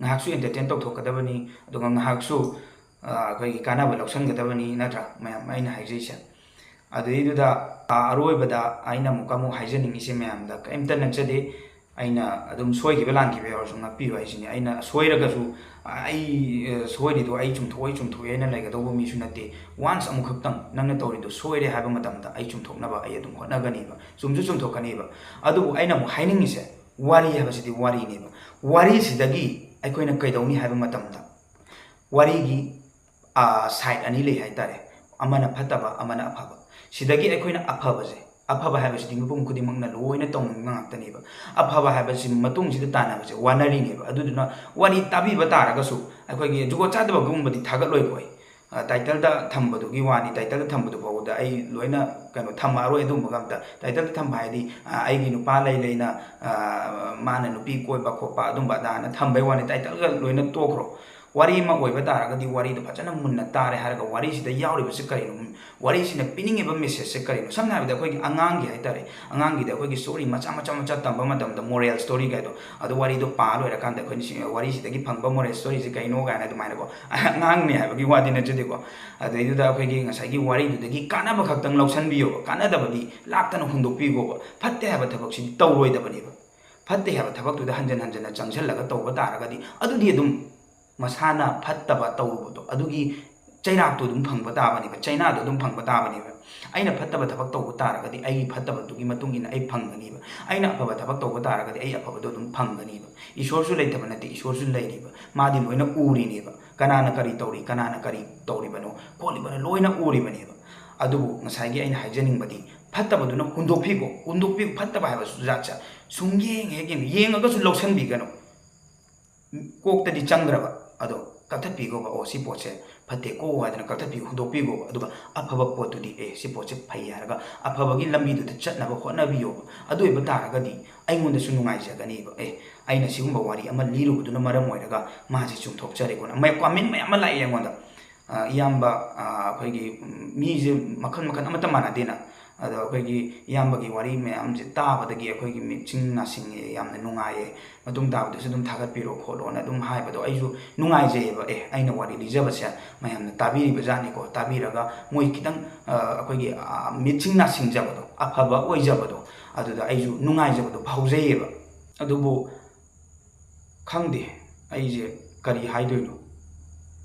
ꯉꯥꯏꯍꯥꯛꯁꯨ ꯑꯦꯟꯇꯔꯇꯦꯟ ꯇꯧꯊꯣꯛꯀꯗꯕꯅꯤ, ꯑꯗꯨꯒ ꯉꯥꯏꯍꯥꯛꯁꯨ, ꯑ, ꯑꯩꯈꯣꯏꯒꯤ ꯀꯥꯟꯅꯕ ꯂꯧꯁꯟꯒꯗꯕꯅꯤ, ꯅꯠꯇ꯭ꯔꯥ? ꯃꯌꯥꯝ ꯑꯩꯅ ꯍꯥꯏꯖꯩꯁꯦ꯫ ꯑꯗꯨꯗꯩꯗꯨꯗ, ꯑ, ꯑꯔꯣꯏꯕꯗ ꯑꯩꯅ ꯑꯃꯨꯛꯀ ꯑꯃꯨꯛ ꯍꯥꯏꯖꯅꯤꯡꯉꯤꯁꯦ, ꯃꯌꯥꯝꯗ ꯀꯔꯤꯝꯇ ꯅꯠꯆꯗꯦ꯫ ꯑꯩꯅ ꯑꯗꯨꯝ ꯁꯣꯏꯈꯤꯕ ꯂꯥꯟꯈꯤꯕ ꯌꯥꯎꯔꯁꯨ ꯉꯥꯛꯄꯤꯌꯨ ꯍꯥꯏꯁꯤꯅꯤ꯫ ꯑꯩꯅ ꯁꯣꯏꯔꯒꯁꯨ, ꯑ, ꯑꯩ, ꯑ, ꯁꯣꯏꯔꯤꯗꯣ ꯑꯩ ꯆꯨꯝꯊꯣꯛꯑꯣꯏ, ꯆꯨꯝꯊꯣꯛꯑꯣꯏ ꯍꯥꯏꯅ ꯂꯩꯒꯗꯧꯕ ꯃꯤꯁꯨ ꯅꯠꯇꯦ꯫ ꯋꯥꯟꯁ ꯑꯃꯨꯛꯈꯛꯇꯪ ꯅꯪꯅ ꯇꯧꯔꯤꯗꯣ ꯁꯣꯏꯔꯦ ꯍꯥꯏꯕ ꯃꯇꯝꯗ ꯑꯩ ꯆꯨꯝꯊꯣꯛꯅꯕ ꯑꯩ ꯑꯗꯨꯝ ꯍꯣꯠꯅꯒꯅꯤꯕ, ꯆꯨꯝꯁꯨ ꯆꯨꯝꯊꯣꯛꯀꯅꯤꯕ꯫ ꯑꯗꯨꯕꯨ ꯑꯩꯅ ꯑꯃꯨꯛ ꯍꯥꯏꯅꯤꯡꯉꯤꯁꯦ, ꯋꯥꯔꯤ ꯍꯥꯏꯕꯁꯤꯗꯤ ꯋꯥꯔꯤꯅꯦꯕ꯫ ꯋꯥꯔꯤꯁꯤꯗꯒꯤ ꯑꯩꯈꯣꯏꯅ ꯀꯩꯗꯧꯅꯤ ꯍꯥꯏꯕ ꯃꯇꯝꯗ, ꯋꯥꯔꯤꯒꯤ, ꯑ, ꯁꯥꯏꯠ ꯑꯅꯤ ꯂꯩ ꯍꯥꯏꯇꯥꯔꯦ, ꯑꯃꯅ ꯐꯠꯇꯕ, ꯑꯃꯅ ꯑꯐꯕ꯫ ꯁꯤꯗꯒꯤ ꯑꯩꯈꯣꯏꯅ ꯑꯐꯕꯁꯦ, ꯑꯐꯕ ꯍꯥꯏꯕꯁꯤꯗꯤ ꯃꯤꯄꯨꯝ ꯈꯨꯗꯤꯡꯃꯛꯅ ꯂꯣꯏꯅ ꯇꯧꯅꯤꯡꯕ ꯉꯥꯛꯇꯅꯦꯕ꯫ ꯑꯐꯕ ꯍꯥꯏꯕꯁꯤ ꯃꯇꯨꯡꯁꯤꯗ ꯇꯥꯟꯅꯕꯁꯦ ꯋꯥꯅꯔꯤꯅꯦꯕ꯫ ꯑꯗꯨꯗꯨꯅ ꯋꯥꯔꯤ ꯇꯥꯕꯤꯕ ꯇꯥꯔꯒꯁꯨ ꯑꯩꯈꯣꯏꯒꯤ ꯖꯨꯒꯣꯠ ꯆꯥꯗꯕꯒꯨꯝꯕꯗꯤ ꯊꯥꯒꯠꯂꯣꯏꯀꯣ ꯑꯩ꯫ ꯑ, ꯇꯥꯏꯇꯜꯗ ꯊꯝꯕꯗꯨꯒꯤ ꯋꯥꯅꯤ, ꯇꯥꯏꯇꯜꯗ ꯊꯝꯕꯗꯨ ꯐꯥꯎꯕꯗ ꯑꯩ ꯂꯣꯏꯅ ꯀꯩꯅꯣ ꯊꯝꯃꯛꯑꯔꯣꯏ ꯑꯗꯨꯒꯨꯝꯕꯒ ꯑꯝꯇ꯫ ꯇꯥꯏꯇꯜꯗ ꯊꯝꯕ ꯍꯥꯏꯗꯤ, ꯑ, ꯑꯩꯒꯤ ꯅꯨꯄꯥ ꯂꯩ ꯂꯩꯅ, ꯑ, ꯃꯥꯅ ꯅꯨꯄꯤ ꯀꯣꯏꯕ ꯈꯣꯠꯄ ꯑꯗꯨꯝꯕ ꯑꯗꯥꯅ ꯊꯝꯕꯩ ꯋꯥꯅꯤ, ꯇꯥꯏꯇꯜꯒ ꯂꯣꯏꯅ ꯇꯣꯛꯈ꯭ꯔꯣ꯫ ꯋꯥꯔꯤ ꯑꯃ ꯑꯣꯏꯕ ꯇꯥꯔꯒꯗꯤ ꯋꯥꯔꯤꯗꯣ ꯐꯖꯅ ꯃꯨꯟꯅ ꯇꯥꯔꯦ ꯍꯥꯏꯔꯒ ꯋꯥꯔꯤꯁꯤꯗ ꯌꯥꯎꯔꯤꯕꯁꯤ ꯀꯔꯤꯅꯣ? ꯋꯥꯔꯤꯁꯤꯅ ꯄꯤꯅꯤꯡꯉꯤꯕ ꯃꯦꯁꯦꯖꯁꯦ ꯀꯔꯤꯅꯣ? ꯁꯝꯅ ꯍꯥꯏꯔꯕꯗ ꯑꯩꯈꯣꯏꯒꯤ ꯑꯉꯥꯡꯒꯤ ꯍꯥꯏꯇꯥꯔꯦ, ꯑꯉꯥꯡꯒꯤꯗꯤ ꯑꯩꯈꯣꯏꯒꯤ ꯁ꯭ꯇꯣꯔꯤ ꯃꯆꯥ ꯃꯆꯥ ꯃꯆꯥ ꯇꯝꯕ ꯃꯇꯝꯗ ꯃꯣꯔꯦꯜ ꯁ꯭ꯇꯣꯔꯤ ꯀꯥꯏꯗꯣ, ꯑꯗꯨ ꯋꯥꯔꯤꯗꯣ ꯄꯥ ꯂꯣꯏꯔꯀꯥꯟꯗ ꯑꯩꯈꯣꯏꯅ ꯁꯤ ꯋꯥꯔꯤꯁꯤꯗꯒꯤ ꯐꯪꯕ ꯃꯣꯔꯦꯜ ꯁ꯭ꯇꯣꯔꯤꯁꯦ ꯀꯩꯅꯣ ꯀꯥꯏꯅ ꯑꯗꯨꯃꯥꯏꯅꯀꯣ, ꯑꯉꯥꯡꯅꯤ ꯍꯥꯏꯕꯒꯤ ꯋꯥꯗꯤ ꯅꯠꯆꯗꯦꯀꯣ꯫ ꯑꯗꯩꯗꯨꯗ ꯑꯩꯈꯣꯏꯒꯤ ꯉꯁꯥꯏꯒꯤ ꯋꯥꯔꯤꯗꯨꯗꯒꯤ ꯀꯥꯟꯅꯕ ꯈꯛꯇꯪ ꯂꯧꯁꯟꯕꯤꯌꯣꯕ, ꯀꯥꯟꯅꯗꯕꯗꯤ ꯂꯥꯛꯇꯅ ꯍꯨꯟꯗꯣꯛꯄꯤꯈꯣꯕ꯫ ꯐꯠꯇꯦ ꯍꯥꯏꯕ ꯊꯕꯛꯁꯤꯗꯤ ꯇꯧꯔꯣꯏꯗꯕꯅꯦꯕ꯫ ꯐꯠꯇꯦ ꯍꯥꯏꯕ ꯊꯕꯛꯇꯨꯗ ꯍꯟꯖꯟ ꯍꯟꯖꯟꯅ ꯆꯪꯁꯤꯜꯂꯒ ꯇꯧꯕ ꯇꯥꯔꯒꯗꯤ ꯑꯗꯨꯗꯤ ꯑꯗꯨꯝ ꯃꯁꯥꯅ ꯐꯠꯇꯕ ꯇꯧꯔꯨꯕꯗꯣ ꯑꯗꯨꯒꯤ ꯆꯩꯔꯥꯛꯇꯣ ꯑꯗꯨꯝ ꯐꯪꯕ ꯇꯥꯕꯅꯦꯕ, ꯆꯩꯅꯥꯗꯣ ꯑꯗꯨꯝ ꯐꯪꯕ ꯇꯥꯕꯅꯦꯕ꯫ ꯑꯩꯅ ꯐꯠꯇꯕ ꯊꯕꯛ ꯇꯧꯕ ꯇꯥꯔꯒꯗꯤ ꯑꯩꯒꯤ ꯐꯠꯇꯕꯗꯨꯒꯤ ꯃꯇꯨꯡ ꯏꯟꯅ ꯑꯩ ꯐꯪꯒꯅꯤꯕ꯫ ꯑꯩꯅ ꯑꯐꯕ ꯊꯕꯛ ꯇꯧꯕ ꯇꯥꯔꯒꯗꯤ ꯑꯩ ꯑꯐꯕꯗꯣ ꯑꯗꯨꯝ ꯐꯪꯒꯅꯤꯕ꯫ ꯏꯁꯣꯔꯁꯨ ꯂꯩꯇꯕ ꯅꯠꯇꯦ, ꯏꯁꯣꯔꯁꯨ ꯂꯩꯔꯤꯕ, ꯃꯥꯗꯤ ꯂꯣꯏꯅ ꯎꯔꯤꯅꯦꯕ꯫ ꯀꯅꯥꯅ ꯀꯔꯤ ꯇꯧꯔꯤ, ꯀꯅꯥꯅ ꯀꯔꯤ ꯇꯧꯔꯤꯕꯅꯣ ꯈꯣꯠꯂꯤꯕꯅꯣ ꯂꯣꯏꯅ ꯎꯔꯤꯕꯅꯦꯕ꯫ ꯑꯗꯨꯕꯨ ꯉꯁꯥꯏꯒꯤ ꯑꯩꯅ ꯍꯥꯏꯖꯅꯤꯡꯕꯗꯤ ꯐꯠꯇꯕꯗꯨꯅ ꯍꯨꯟꯗꯣꯛꯄꯤꯈꯣ, ꯍꯨꯟꯗꯣꯛꯄꯤꯈꯣ꯫ ꯐꯠꯇꯕ ꯍꯥꯏꯕ ꯖꯥꯠꯁꯦ ꯁꯨꯝ ꯌꯦꯡ ꯍꯦꯛ ꯌꯦꯡ, ꯌꯦꯡꯉꯒꯁꯨ ꯂꯧꯁꯟꯕꯤꯒꯅꯨ꯫ ꯀꯣꯛꯇꯗꯤ ꯆꯪꯈ꯭ꯔꯕ, ꯑꯗꯣ ꯀꯛꯊꯠꯄꯤꯈꯣꯕ꯫ "ꯑꯣ, ꯁꯤ ꯄꯣꯠꯁꯦ ꯐꯠꯇꯦꯀꯣ" ꯍꯥꯏꯗꯅ ꯀꯛꯊꯠꯄꯤꯈꯣ, ꯍꯨꯟꯗꯣꯛꯄꯤꯈꯣꯕ꯫ ꯑꯗꯨꯒ ꯑꯐꯕ ꯄꯣꯠꯇꯨꯗꯤ, "ꯑꯦ, ꯁꯤ ꯄꯣꯠꯁꯦ ꯐꯩ" ꯍꯥꯏꯔꯒ ꯑꯐꯕꯒꯤ ꯂꯝꯕꯤꯗꯨꯗ ꯆꯠꯅꯕ ꯍꯣꯠꯅꯕꯤꯌꯣꯕ꯫ ꯑꯗꯨ ꯑꯣꯏꯕ ꯇꯥꯔꯒꯗꯤ ꯑꯩꯉꯣꯟꯗꯁꯨ ꯅꯨꯡꯉꯥꯏꯖꯒꯅꯦꯕ꯫ "ꯑꯦ, ꯑꯩꯅ ꯁꯤꯒꯨꯝꯕ ꯋꯥꯔꯤ ꯑꯃ ꯂꯤꯔꯨꯕꯗꯨꯅ ꯃꯔꯝ ꯑꯣꯏꯔꯒ ꯃꯥꯁꯦ ꯆꯨꯝꯊꯣꯛꯆꯔꯦꯀꯣꯅ" ꯃꯌꯥꯝ ꯀꯣꯃꯦꯟ ꯃꯌꯥꯝ ꯑꯃ ꯂꯥꯛꯑꯦ ꯑꯩꯉꯣꯟꯗ꯫ ꯑ, ꯏꯌꯥꯝꯕ, ꯑ, ꯑꯩꯈꯣꯏꯒꯤ, ꯎꯝ, ꯃꯤꯁꯦ ꯃꯈꯜ ꯃꯈꯜ ꯑꯃꯠꯇ ꯃꯥꯟꯅꯗꯦꯅ꯫ ꯑꯗꯣ ꯑꯩꯈꯣꯏꯒꯤ ꯏꯌꯥꯝꯕꯒꯤ ꯋꯥꯔꯤ ꯃꯌꯥꯝꯁꯦ ꯇꯥꯕꯗꯒꯤ ꯑꯩꯈꯣꯏꯒꯤ ꯃꯤꯠꯁꯤꯡ ꯅꯥꯁꯤꯡꯉꯦ, ꯌꯥꯝꯅ ꯅꯨꯡꯉꯥꯏꯌꯦ꯫ ꯃꯇꯨꯡ ꯇꯥꯕꯗꯁꯨ ꯑꯗꯨꯝ ꯊꯥꯒꯠꯄꯤꯔꯣ ꯈꯣꯠꯂꯣꯅ ꯑꯗꯨꯝ ꯍꯥꯏꯕꯗꯣ ꯑꯩꯁꯨ ꯅꯨꯡꯉꯥꯏꯖꯩꯌꯦꯕ꯫ "ꯑꯦ, ꯑꯩꯅ ꯋꯥꯔꯤ ꯂꯤꯖꯕꯁꯦ ꯃꯌꯥꯝꯅ ꯇꯥꯕꯤꯔꯤꯕ ꯖꯥꯠꯅꯤꯀꯣ", ꯇꯥꯕꯤꯔꯒ ꯃꯣꯏ ꯈꯤꯇꯪ, ꯑ, ꯑꯩꯈꯣꯏꯒꯤ, ꯑ, ꯃꯤꯠꯁꯤꯡ ꯅꯥꯁꯤꯡꯖꯕꯗꯣ, ꯑꯐꯕ ꯑꯣꯏꯖꯕꯗꯣ, ꯑꯗꯨꯗ ꯑꯩꯁꯨ ꯅꯨꯡꯉꯥꯏꯖꯕꯗꯣ ꯐꯥꯎꯖꯩꯌꯦꯕ꯫ ꯑꯗꯨꯕꯨ ꯈꯪꯗꯦ ꯑꯩꯁꯦ ꯀꯔꯤ ꯍꯥꯏꯗꯣꯏꯅꯣ꯫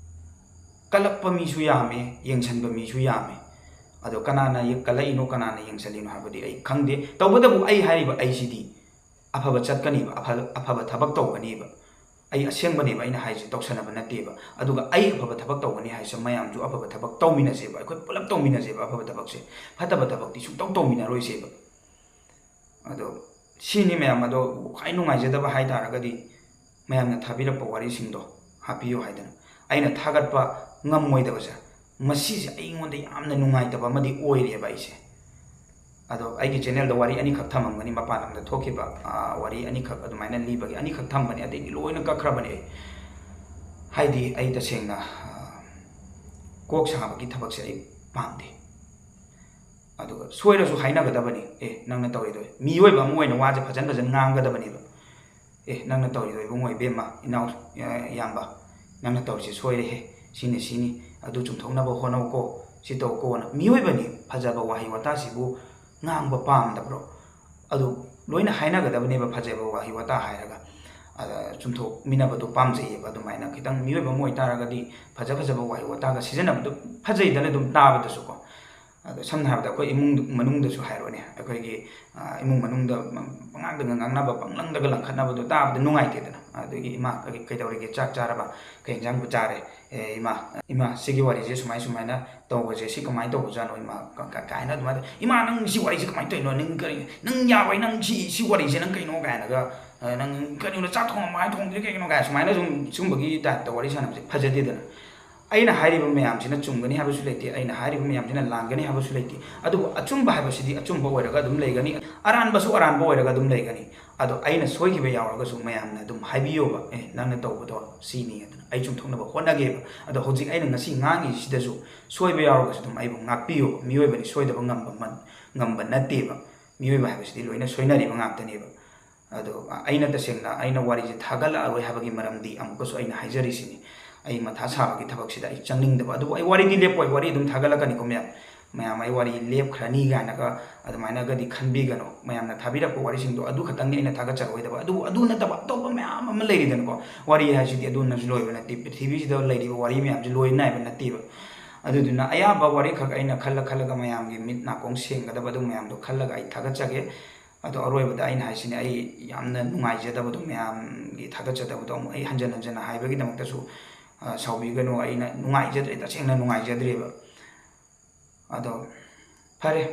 ꯀꯜꯂꯛꯄ ꯃꯤꯁꯨ ꯌꯥꯝꯃꯦ, ꯌꯦꯡꯁꯤꯟꯕ ꯃꯤꯁꯨ ꯌꯥꯝꯃꯦ꯫ ꯑꯗꯣ ꯀꯅꯥꯅ ꯌꯦ-, ꯀꯜꯂꯛꯏꯅꯣ, ꯀꯅꯥꯅ ꯌꯦꯡꯁꯤꯜꯂꯤꯅꯣ ꯍꯥꯏꯕꯗꯤ ꯑꯩ ꯈꯪꯗꯦ꯫ ꯇꯧꯕꯇꯕꯨ ꯑꯩ ꯍꯥꯏꯔꯤꯕ ꯑꯩꯁꯤꯗꯤ ꯑꯐꯕ ꯆꯠꯀꯅꯤꯕ, ꯑꯐ-, ꯑꯐꯕ ꯊꯕꯛ ꯇꯧꯒꯅꯤꯕ꯫ ꯑꯩ ꯑꯁꯦꯡꯕꯅꯦꯕ ꯑꯩꯅ ꯍꯥꯏꯁꯦ, ꯇꯧꯁꯟꯅꯕ ꯅꯠꯇꯦꯕ꯫ ꯑꯗꯨꯒ ꯑꯩ ꯑꯐꯕ ꯊꯕꯛ ꯇꯧꯒꯅꯤ ꯍꯥꯏꯁꯦ ꯃꯌꯥꯝꯁꯨ ꯑꯐꯕ ꯊꯕꯛ ꯇꯧꯃꯤꯟꯅꯁꯦꯕ, ꯑꯩꯈꯣꯏ ꯄꯨꯂꯞ ꯇꯧꯃꯤꯟꯅꯁꯦꯕ ꯑꯐꯕ ꯊꯕꯛꯁꯦ꯫ ꯐꯠꯇꯕ ꯊꯕꯛꯇꯤ ꯁꯨꯡꯇꯧ ꯇꯧꯃꯤꯟꯅꯔꯣꯏꯁꯦꯕ꯫ ꯑꯗꯣ ꯁꯤꯅꯤ ꯃꯌꯥꯝ꯫ ꯑꯗꯣ ꯈ꯭ꯋꯥꯏ ꯅꯨꯡꯉꯥꯏꯖꯗꯕ ꯍꯥꯏ ꯇꯥꯔꯒꯗꯤ ꯃꯌꯥꯝꯅ ꯊꯥꯕꯤꯔꯛꯄ ꯋꯥꯔꯤꯁꯤꯡꯗꯣ ꯍꯥꯞꯄꯤꯌꯨ ꯍꯥꯏꯗꯅ ꯑꯩꯅ ꯊꯥꯒꯠꯄ ꯉꯝꯃꯣꯏꯗꯕꯁꯦ, ꯃꯁꯤꯁꯦ ꯑꯩꯉꯣꯟꯗ ꯌꯥꯝꯅ ꯅꯨꯡꯉꯥꯏꯇꯕ ꯑꯃꯗꯤ ꯑꯣꯏꯔꯦꯕ ꯑꯩꯁꯦ꯫ ꯑꯗꯣ ꯑꯩꯒꯤ ꯆꯦꯅꯦꯜꯗ ꯋꯥꯔꯤ ꯑꯅꯤꯈꯛ ꯊꯝꯃꯝꯒꯅꯤ, ꯃꯄꯥꯟ ꯂꯝꯗ ꯊꯣꯛꯈꯤꯕ, ꯑꯥ, ꯋꯥꯔꯤ ꯑꯅꯤꯈꯛ ꯑꯗꯨꯃꯥꯏꯅ ꯂꯤꯕꯒꯤ ꯑꯅꯤꯈꯛ ꯊꯝꯕꯅꯤ, ꯑꯇꯩꯗꯤ ꯂꯣꯏꯅ ꯀꯛꯈ꯭ꯔꯕꯅꯦ ꯑꯩ꯫ ꯍꯥꯏꯗꯤ ꯑꯩ ꯇꯁꯦꯡꯅ, ꯑꯥ, ꯀꯣꯛ ꯁꯥꯕꯒꯤ ꯊꯕꯛꯁꯦ ꯑꯩ ꯄꯥꯝꯗꯦ꯫ ꯑꯗꯨꯒ ꯁꯣꯏꯔꯁꯨ ꯍꯥꯏꯅꯒꯗꯕꯅꯤ, "ꯑꯦ, ꯅꯪꯅ ꯇꯧꯔꯤꯗꯣ", ꯃꯤꯑꯣꯏꯕ ꯑꯃ ꯑꯣꯏꯅ ꯋꯥꯁꯦ ꯐꯖꯅ ꯐꯖꯅ ꯉꯥꯡꯒꯗꯕꯅꯦꯕ꯫ "ꯑꯦ, ꯅꯪꯅ ꯇꯧꯔꯤꯗꯣ ꯏꯕꯨꯡꯉꯣ, ꯏꯕꯦꯝꯃ, ꯏꯅꯥꯎ, ꯑ, ꯏꯌꯥꯝꯕ, ꯅꯪꯅ ꯇꯧꯔꯤꯁꯦ ꯁꯣꯏꯔꯦꯍꯦ, ꯁꯤꯅꯤ ꯁꯤꯅꯤ, ꯑꯗꯨ ꯆꯨꯝꯊꯣꯛꯅꯕ ꯍꯣꯠꯅꯧꯀꯣ, ꯁꯤ ꯇꯧꯀꯣꯅ"꯫ ꯃꯤꯑꯣꯏꯕꯅꯤ, ꯐꯖꯕ ꯋꯥꯍꯩ ꯋꯥꯇꯥꯁꯤꯕꯨ ꯉꯥꯡꯕ ꯄꯥꯝꯗꯕ꯭ꯔꯣ? ꯑꯗꯨ ꯂꯣꯏꯅ ꯍꯥꯏꯅꯒꯗꯕꯅꯦꯕ, ꯐꯖꯕ ꯋꯥꯍꯩ ꯋꯥꯇꯥ ꯍꯥꯏꯔꯒ꯫ ꯑꯗ ꯆꯨꯝꯊꯣꯛꯃꯤꯟꯅꯕꯗꯣ ꯄꯥꯝꯖꯩꯌꯦꯕ꯫ ꯑꯗꯨꯃꯥꯏꯅ ꯈꯤꯇꯪ ꯃꯤꯑꯣꯏꯕ ꯑꯃ ꯑꯣꯏꯇꯥꯔꯒꯗꯤ ꯐꯖ ꯐꯖꯕ ꯋꯥꯍꯩ ꯋꯥꯇꯥꯒ ꯁꯤꯖꯤꯟꯅꯕꯗꯣ ꯐꯖꯩꯗꯅ ꯑꯗꯨꯝ ꯇꯥꯕꯗꯁꯨꯀꯣ꯫ ꯑꯗꯣ ꯁꯝꯅ ꯍꯥꯏꯔꯕꯗ ꯑꯩꯈꯣꯏ ꯏꯃꯨꯡ ꯃꯅꯨꯡꯗꯁꯨ ꯍꯥꯏꯔꯣꯅꯦ, ꯑꯩꯈꯣꯏꯒꯤ, ꯑ, ꯏꯃꯨꯡ ꯃꯅꯨꯡꯗ ꯄꯉꯥꯡꯗꯒ ꯉꯥꯡꯅꯕ, ꯄꯪꯂꯪꯗꯒ ꯂꯪꯈꯠꯅꯕꯗꯣ ꯇꯥꯕꯗ ꯅꯨꯡꯉꯥꯏꯇꯦꯗꯅ꯫ ꯑꯗꯨꯒꯤ "ꯏꯃꯥ, ꯀꯩ-, ꯀꯩꯗꯧꯔꯤꯒꯦ? ꯆꯥꯛ ꯆꯥꯔꯕ? ꯀꯩ ꯌꯦꯟꯖꯥꯡꯕꯨ ꯆꯥꯔꯦ? ꯑꯦ, ꯏꯃꯥ, ꯏꯃꯥ, ꯁꯤꯒꯤ ꯋꯥꯔꯤꯁꯦ ꯁꯨꯃꯥꯏ ꯁꯨꯃꯥꯏꯅ ꯇꯧꯕꯁꯦ, ꯁꯤ ꯀꯃꯥꯏꯅ ꯇꯧꯕꯖꯥꯠꯅꯣ, ꯏꯃꯥ?" ꯀ-, ꯀ-, ꯀꯥꯏꯅ ꯑꯗꯨꯃꯥꯏꯅ, "ꯏꯃꯥ, ꯅꯪ ꯁꯤ ꯋꯥꯔꯤꯁꯦ ꯀꯃꯥꯏꯅ ꯇꯧꯔꯤꯅꯣ? ꯅꯪ ꯀꯔꯤ, ꯅꯪ ꯌꯥꯔꯣꯏ, ꯅꯪ ꯁꯤ, ꯁꯤ ꯋꯥꯔꯤꯁꯦ ꯅꯪ ꯀꯩꯅꯣ?" ꯀꯥꯏꯅꯒ, ꯑ, "ꯅꯪ ꯀꯔꯤꯅꯣ, ꯆꯥꯛ ꯊꯣꯡꯉꯝꯃꯣ ꯍꯥꯏ ꯊꯣꯡꯗ꯭ꯔꯤ ꯀꯩꯒꯤꯅꯣ?" ꯀꯥꯏꯅ ꯁꯨꯃꯥꯏꯅ ꯁꯨꯝ ꯁꯤꯒꯨꯝꯕꯒꯤ ꯇꯥꯏꯞꯇ ꯋꯥꯔꯤ ꯁꯥꯟꯅꯕꯁꯦ ꯐꯖꯗꯦꯗꯅ꯫ ꯑꯩꯅ ꯍꯥꯏꯔꯤꯕ ꯃꯌꯥꯝꯁꯤꯅ ꯆꯨꯝꯒꯅꯤ ꯍꯥꯏꯕꯁꯨ ꯂꯩꯇꯦ, ꯑꯩꯅ ꯍꯥꯏꯔꯤꯕ ꯃꯌꯥꯝꯁꯤꯅ ꯂꯥꯟꯒꯅꯤ ꯍꯥꯏꯕꯁꯨ ꯂꯩꯇꯦ꯫ ꯑꯗꯨꯕꯨ ꯑꯆꯨꯝꯕ ꯍꯥꯏꯕꯁꯤꯗꯤ ꯑꯆꯨꯝꯕ ꯑꯣꯏꯔꯒ ꯑꯗꯨꯝ ꯂꯩꯒꯅꯤ, ꯑꯔꯥꯟꯕꯁꯨ ꯑꯔꯥꯟꯕ ꯑꯣꯏꯔꯒ ꯑꯗꯨꯝ ꯂꯩꯒꯅꯤ꯫ ꯑꯗꯣ ꯑꯩꯅ ꯁꯣꯏꯈꯤꯕ ꯌꯥꯎꯔꯒꯁꯨ ꯃꯌꯥꯝꯅ ꯑꯗꯨꯝ ꯍꯥꯏꯕꯤꯌꯣꯕ, "ꯑꯦ, ꯅꯪꯅ ꯇꯧꯕꯗꯣ ꯁꯤꯅꯤ" ꯑꯗꯨꯅ꯫ ꯑꯩ ꯆꯨꯝꯊꯣꯛꯅꯕ ꯍꯣꯠꯅꯒꯦꯕ꯫ ꯑꯗꯣ ꯍꯧꯖꯤꯛ ꯑꯩꯅ ꯉꯁꯤ ꯉꯥꯡꯉꯤꯁꯤꯗꯁꯨ ꯁꯣꯏꯕ ꯌꯥꯎꯔꯒꯁꯨ ꯑꯗꯨꯝ ꯑꯩꯕꯨ ꯉꯥꯛꯄꯤꯌꯣꯕ꯫ ꯃꯤꯑꯣꯏꯕꯅꯤ, ꯁꯣꯏꯗꯕ ꯉꯝꯕ ꯃꯟ-, ꯉꯝꯕ ꯅꯠꯇꯦꯕ꯫ ꯃꯤꯑꯣꯏꯕ ꯍꯥꯏꯕꯁꯤꯗꯤ ꯂꯣꯏꯅ ꯁꯣꯏꯅꯔꯤꯕ ꯉꯥꯛꯇꯅꯦꯕ꯫ ꯑꯗꯣ ꯑꯩꯅ ꯇꯁꯦꯡꯅ ꯑꯩꯅ ꯋꯥꯔꯤꯁꯦ ꯊꯥꯒꯠꯂꯛꯑꯔꯣꯏ ꯍꯥꯏꯕꯒꯤ ꯃꯔꯝꯗꯤ ꯑꯃꯨꯛꯀꯁꯨ ꯑꯩꯅ ꯍꯥꯏꯖꯔꯤꯁꯤꯅꯤ, ꯑꯩ ꯃꯊꯥ ꯁꯥꯕꯒꯤ ꯊꯕꯛꯁꯤꯗ ꯑꯩ ꯆꯪꯅꯤꯡꯗꯕ꯫ ꯑꯗꯨꯕꯨ ꯑꯩ ꯋꯥꯔꯤꯗꯤ ꯂꯦꯞꯄꯣꯏ, ꯋꯥꯔꯤ ꯑꯗꯨꯝ ꯊꯥꯒꯠꯂꯛꯀꯅꯤꯀꯣ ꯃꯌꯥꯝ꯫ ꯃꯌꯥꯝ, ꯑꯩ ꯋꯥꯔꯤ ꯂꯦꯞꯈ꯭ꯔꯅꯤ ꯀꯥꯏꯅꯒ ꯑꯗꯨꯃꯥꯏꯅꯒꯗꯤ ꯈꯟꯕꯤꯒꯅꯨ꯫ ꯃꯌꯥꯝꯅ ꯊꯥꯕꯤꯔꯛꯄ ꯋꯥꯔꯤꯁꯤꯡꯗꯣ ꯑꯗꯨ ꯈꯛꯇꯪꯅꯤ ꯑꯩꯅ ꯊꯥꯒꯠꯆꯔꯣꯏꯗꯕ꯫ ꯑꯗꯨꯕꯨ ꯑꯗꯨ ꯅꯠꯇꯕ ꯑꯇꯣꯞꯄ ꯃꯌꯥꯝ ꯑꯃ ꯂꯩꯔꯤꯗꯅꯀꯣ꯫ ꯋꯥꯔꯤ ꯍꯥꯏꯁꯤꯗꯤ ꯑꯗꯨꯅꯁꯨ ꯂꯣꯏꯕ ꯅꯠꯇꯦ, ꯄ꯭ꯔꯤꯊꯤꯕꯤꯁꯤꯗ ꯂꯩꯔꯤꯕ ꯋꯥꯔꯤ ꯃꯌꯥꯝꯁꯤ ꯂꯣꯏ ꯅꯥꯏꯕ ꯅꯠꯇꯦꯕ꯫ ꯑꯗꯨꯗꯨꯅ ꯑꯌꯥꯝꯕ ꯋꯥꯔꯤ ꯈꯛ ꯑꯩꯅ ꯈꯜꯂ ꯈꯜꯂꯒ ꯃꯌꯥꯝꯒꯤ ꯃꯤꯠ ꯅꯥꯀꯣꯡ ꯁꯦꯡꯒꯗꯕ ꯑꯗꯨ ꯃꯌꯥꯝꯗꯣ ꯈꯜꯂꯒ ꯑꯩ ꯊꯥꯒꯠꯆꯒꯦ꯫ ꯑꯗꯣ ꯑꯔꯣꯏꯕꯗ ꯑꯩꯅ ꯍꯥꯏꯁꯤꯅꯦ, ꯑꯩ ꯌꯥꯝꯅ ꯅꯨꯡꯉꯥꯏꯖꯗꯕꯗꯣ, ꯃꯌꯥꯝꯒꯤ ꯊꯥꯒꯠꯆꯗꯕꯗꯣ ꯑꯃꯨꯛ ꯑꯩ ꯍꯟꯖꯟ ꯍꯟꯖꯟꯅ ꯍꯥꯏꯕꯒꯤꯗꯃꯛꯇꯁꯨ, ꯑ, ꯁꯥꯎꯕꯤꯒꯅꯨ꯫ ꯑꯩꯅ ꯅꯨꯡꯉꯥꯏꯖꯗ꯭ꯔꯦ, ꯇꯁꯦꯡꯅ ꯅꯨꯡꯉꯥꯏꯖꯗ꯭ꯔꯦꯕ꯫ ꯑꯗꯣ ꯐꯔꯦ,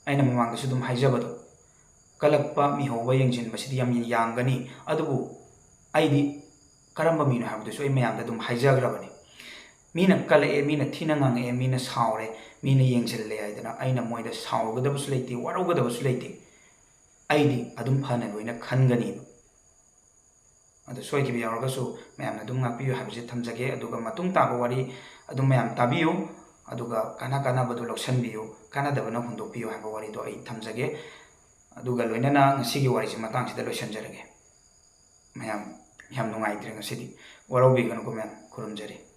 ꯑꯩꯅ ꯃꯃꯥꯡꯗꯁꯨ ꯑꯗꯨꯝ ꯍꯥꯏꯖꯕꯗꯣ, ꯀꯜꯂꯛꯄ ꯃꯤꯍꯧꯕ ꯌꯦꯡꯁꯤꯟꯕꯁꯤꯗꯤ ꯌꯥꯝ ꯌꯥꯝꯒꯅꯤ, ꯑꯗꯨꯕꯨ ꯑꯩꯗꯤ ꯀꯔꯝꯕ ꯃꯤꯅꯣ ꯍꯥꯏꯕꯗꯨꯁꯨ ꯑꯩ ꯃꯌꯥꯝꯗ ꯑꯗꯨꯝ ꯍꯥꯏꯖꯈ꯭ꯔꯕꯅꯤ꯫ ꯃꯤꯅ ꯀꯜꯂꯛꯑꯦ, ꯃꯤꯅ ꯊꯤꯅ ꯉꯥꯡꯉꯛꯑꯦ, ꯃꯤꯅ ꯁꯥꯎꯔꯦ, ꯃꯤꯅ ꯌꯦꯡꯁꯤꯜꯂꯦ ꯍꯥꯏꯗꯅ ꯑꯩꯅ ꯃꯣꯏꯗ ꯁꯥꯎꯔꯨꯒꯗꯕꯁꯨ ꯂꯩꯇꯦ, ꯋꯥꯔꯧꯒꯗꯕꯁꯨ ꯂꯩꯇꯦ꯫ ꯑꯩꯗꯤ ꯑꯗꯨꯝ ꯐꯅ ꯂꯣꯏꯅ ꯈꯟꯒꯅꯤꯕ꯫ ꯑꯗꯨ ꯁꯣꯏꯈꯤꯕ ꯌꯥꯎꯔꯒꯁꯨ ꯃꯌꯥꯝꯅ ꯑꯗꯨꯝ ꯉꯥꯛꯄꯤꯌꯨ ꯍꯥꯏꯕꯁꯦ ꯊꯝꯖꯒꯦ꯫ ꯑꯗꯨꯒ ꯃꯇꯨꯡ ꯇꯥꯕ ꯋꯥꯔꯤ ꯑꯗꯨꯝ ꯃꯌꯥꯝ ꯇꯥꯕꯤꯌꯨ, ꯑꯗꯨꯒ ꯀꯥꯟꯅ ꯀꯥꯟꯅꯕꯗꯨ ꯂꯧꯁꯤꯟꯕꯤꯌꯨ, ꯀꯥꯟꯅꯗꯕꯅ ꯍꯨꯟꯗꯣꯛꯄꯤꯌꯨ ꯍꯥꯏꯕ ꯋꯥꯔꯤꯗꯣ ꯑꯩ ꯊꯝꯖꯒꯦ꯫ ꯑꯗꯨꯒ ꯂꯣꯏꯅꯅ ꯉꯁꯤꯒꯤ ꯋꯥꯔꯤꯁꯤ ꯃꯇꯥꯡꯁꯤꯗ ꯂꯣꯏꯁꯤꯟꯖꯔꯒꯦ꯫ ꯃꯌꯥꯝ ꯌꯥꯝ ꯅꯨꯡꯉꯥꯏꯇ꯭ꯔꯦ ꯉꯁꯤꯗꯤ, ꯋꯥꯔꯧꯕꯤꯒꯅꯨꯀꯣ ꯃꯌꯥꯝ, ꯈꯨꯔꯨꯝꯖꯔꯤ꯫